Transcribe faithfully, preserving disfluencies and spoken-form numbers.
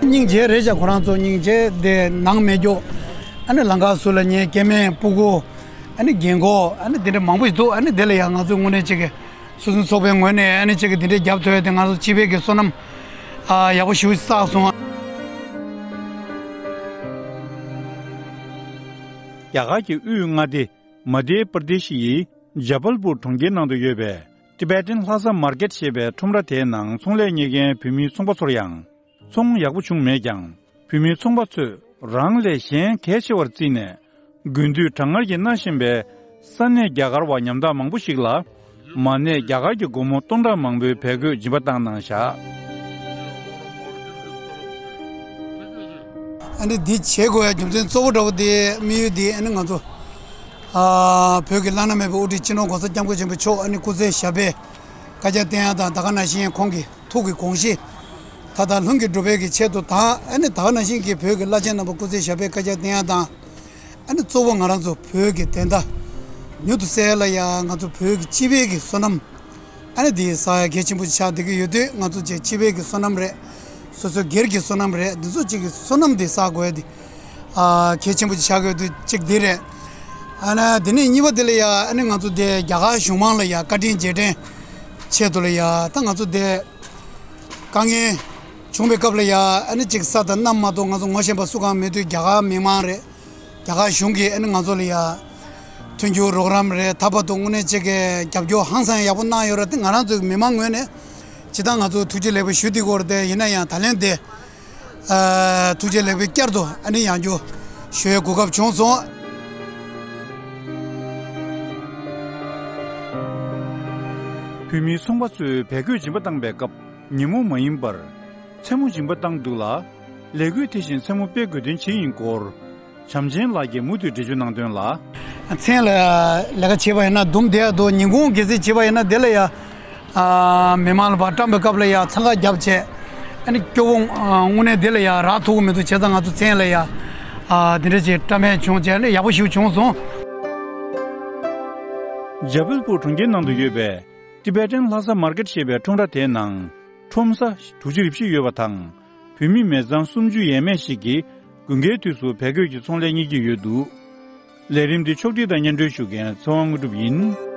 སྙིང་རྗེ་རེད་ཤག་ཁོ་རང་ཚོ་སྙིང་རྗེ་དེ་ནང་མེད་རྒྱུ། ཨ་ནི་ལམ་ཁ་ཟུར་ལ་ངའི་སྐྱེ་དམན་སྤུ་གུ། ཨ་ནི་རྒན་གོག་ཨ་ནི་དེ་འདྲ་མང་པོ་ཞིག་འདུག་ཨ་ནི་དེ་ལ་ཡང་ང་ཚོའི་དངོས་གནས་ཅིག་གི་སོ་སོའི་ཚོགས་པའི་ངོས་ནས་ཨ་ནི་ཅིག་གི་དེ་འདྲའི་རྒྱབ་ཐོབ་ཡ་དེ་ང་ཚོ་སྤྱི་པའི་གི་བསོད་ནམས་ཨ་ཡག་པོ་ཞེ་པོ་བསགས་སོང་། རྒྱ་གར་གྱི་དབུས་མངའ་སྡེ་མ་དྷྱ་པར་དེ་ཤི་ཡི་ཇ་བལ་པུར་གྲོང་ཁྱེར་ནང་དུ་ཡོད་པའི་Tibetan Lhasa Market ཞེས་པའི་ཁྲོམ་ར་དེའི་ནང་ཚོང་ལས་གཉེར་མཁན་བོད་མིའི་ཚོང་པ་ཚོར་ཡང་ཚོང་ཡག་པོ་བྱུང་མེད་ཀྱང་། བོད་མིའི་ཚོང་པ་ཚོས་རང་ལས་གཞན་གལ་ཆེ་བར་བརྩིས་ནས། དགུན་དུས་གྲང་ངར་གྱིས་མནར་བཞིན་པའི་ས་གནས་རྒྱ་གར་བ་ཉམ་ཐག་མང་པོ་ཞིག་ལ། མ་ནས་རྒྱ་གར་གྱི་སྒོར་མོ་སྟོང་ཕྲག་མང་པོའི་བལ་གོས་སྦྱིན་པ་བཏང་གནང་བཞག་ཨ་ནི་འདི་བྱེད་དགོས་ཡ་རྒྱུ་མཚན་གཙོ་བོ་འདྲ་བོ་དེ་དམིགས་ཡུལ་དེ་ཨ་ནི་ང་ཚོ་ཨ་བོད་ཀྱི་བླ་ན་མེད་པའི་དབུ་ཁྲིད་སྤྱི་ནོར་༸གོང་ས་༸སྐྱབས་མགོན་ཆེན་པོ་མཆོག་ཨ་ནི་སྐུ་ཚེ་ཞབས་པད་བསྐལ་བརྒྱར་བརྟན་ཡ་དང་། ད་ག་ནང་བཞིན་ཁོང་གི་ཐུགས་ཀྱི་དགོངས་གཞི་མཐའ་དག་ལྷུན་གྱིས་འགྲུབ་པའི་གི་ཆེད་དུ་དང་། ཨ་ནི་ད་ག་ནང་བཞིན་གྱི་བོད་ཀྱི་བླ་ཆེན་རྣམ་པ་སྐུ་ཚེ་ཞབས་པད་བསྐལ་བརྒྱར་བརྟན་ཡ་དང་། ཨ་ནི་གཙོ་བོ་ང་རང་ཚོ་བོད་ཀྱི་བདེན་མཐའ་མྱུར་དུ་གསལ་ལ་ཡ། ང་ཚོ་བོད་ཀྱི་སྤྱི་པའི་གི་བསོད་ནམས་ཨ་ནི་དེ་བསགས་ཡ་གལ་ཆེན་པོ་ཆགས་བསྡད་ཀྱི་ཡོད་དུས། ང་ཚོ་ཅིག་སྤྱི་པའི་གི་བསོད་ནམས་རེད། སོ་སོའི་སྒེར་གྱི་བསོད་ནམས་རེད། འདི་ཚོ་ཅིག་གི་བསོད་ནམས་དེ་བསགས་དགོས་ཡ་དེ་ཨ་གལ་ཆེན་པོ་ཆགས་ཀྱི་ཡོད་དུས་ཅིག་འདི་རེད། ཨ་ནི་དེ་ནས་གཉིས་པ་དེ་ལ་ཡ། ཨ་ནི་ང་ཚོ་དེ་རྒྱ་གར་གཞུང་མང་ལ་ཡ་བཀའ་དྲིན་རྗེས་དྲན་ཆེད་དུ་ལ་ཡ། ད་ང་ཚོ་དེ་དཀའ་ངལ་བྱུང་བའི་སྐབས་ལ་ཡ། ཨ་ནི་ཅིག་ས་དང་གནམ་མ་གཏོགས་ང་ཚོ་ངོ་ཤེས་པ་སུ་གང་མེད་དུས། རྒྱ་གར་མི་མང་རེད། རྒྱ་གར་གཞུང་གིས་ཨ་ནི་ང་ཚོ་ལ་ཡ་མཐུན་འགྱུར་རོགས་རམ་རེད། ད་བར་དུ་དངོས་གནས་ཅིག་གི་རྒྱབ་སྐྱོར་ཧང་སང་ཡག་པོ་གནང་ཡོད་རེད། དེ་ང་རང་ཚོའི་མི་མང་ངོས་ནས་ཇི་ལྟར་ང་ཚོ་ཐུགས་རྗེ་ལེགས་པ་ཞུ་བསྡད་ཀྱི་ཡོད་རེད། དེ་ཡིན་ན་ཡང་ད་ལན་དེ་ཨ་ཐུགས་རྗེ་ལེགས་པའི་བསྐྱར་དུ་ཨ་ནི་ཡང་བསྐྱར་ཞུ་བའི་གོ་སྐབས་བྱུང་སོང་། བོད་མིའི་ཚོང་པ་ཚོས་བལ་གོས་སྦྱིན་པ་བཏང་པའི་སྐབས་ཉིན་མོ་མ་ཡིན་པར་མཚན་མོ་སྦྱིན་པ་བཏང་འདུག་ལ། ལས་འགུལ་དེ་བཞིན་མཚན་མོ་སྤེལ་དགོས་དོན་ཇི་ཡིན་སྐོར། བྱམས་ཆེན་ལགས་ཀྱིས་མུ་མཐུད་འགྲེལ་བརྗོད་གནང་དོན་ལ། མཚན་ལ་ལས་ཀ་བྱེད་པ་ཡིན་ན་འདུམ་བསྡད་ཡ་འདུག་ཉིན་གུང་གལ་སྲིད་བྱེད་པ་ཡིན་ན་དེ་ལ་ཡ། ཨ་མི་མང་ལ་ཕར་བཀྲམ་པའི་སྐབས་ལ་ཡ་འཚང་ཁ་རྒྱབ་བྱས། ཨ་ནི་སྐྱོ་བོ་ཨ་དངོས་གནས་དེ་ལ་ཡ་རག་ཐུབ་ཀྱི་མི་འདུག་བྱས་ཙང་ང་ཚོ་མཚན་ལ་ཡ་ཨ་དེ་འདྲ་ཅིག་བཀྲམ་ཡ་བྱུང་བྱས་ནས་ཡག་པོ་ཞིག་བྱུང་སོང་། ཇ་བལ་པུར་གྲོང་ཁྱེར་ནང་དུ་ཡོད་པའི་Tibetan Lhasa Market ཞེས་པའི་ཁྲོམ་ར་དེའི་ནང་ཁྲོམ་ས་དྲུག་ཅུ་རེ་བཞི་ཡོད་པ་དང་། བོད་མི་མི་ཚང་སུམ་ཅུ་ཡས་མས་ཤིག་གིས་དགུན་ཁའི་དུས་སུ་བལ་གོས་ཀྱི་ཚོང་ལས་གཉེར་གྱི་ཡོད་འདུག་ལས་རིམ་འདི་ཕྱོགས་སྒྲིག་དང་སྙན་སྒྲོན་ཞུ་མཁན་ཚེ་དབང་དངོས་གྲུབ་ཡིན།